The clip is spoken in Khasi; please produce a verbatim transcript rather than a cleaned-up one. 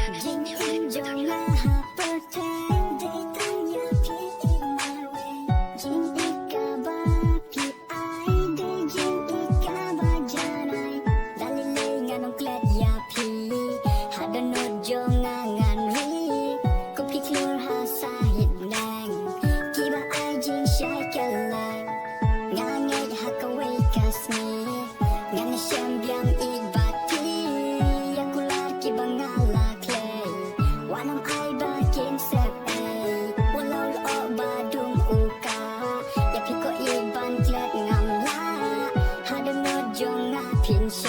Jingim jong nga ha pyrthei dei tang ïa phi i marwei. Jingim kaba phi ai dei jingim kaba janai. Lane lei ngan ym klet ïa phi. Ha dohnud jong nga ngan ri. Kum ki khlur ha sahit neng. Kiba ai jingshai kylleng. Nga ngeit ha kawei ka sngi. Ngan shem biang ïeit bad phi. Ïa kular kiba nga la khlei. Wat nym ai ba kin sep ei. Wat leh lyoh ba dum u ka. Ïa phi ko ïeit ban klet ngam lah. Ha dohnud jong nga phin sha.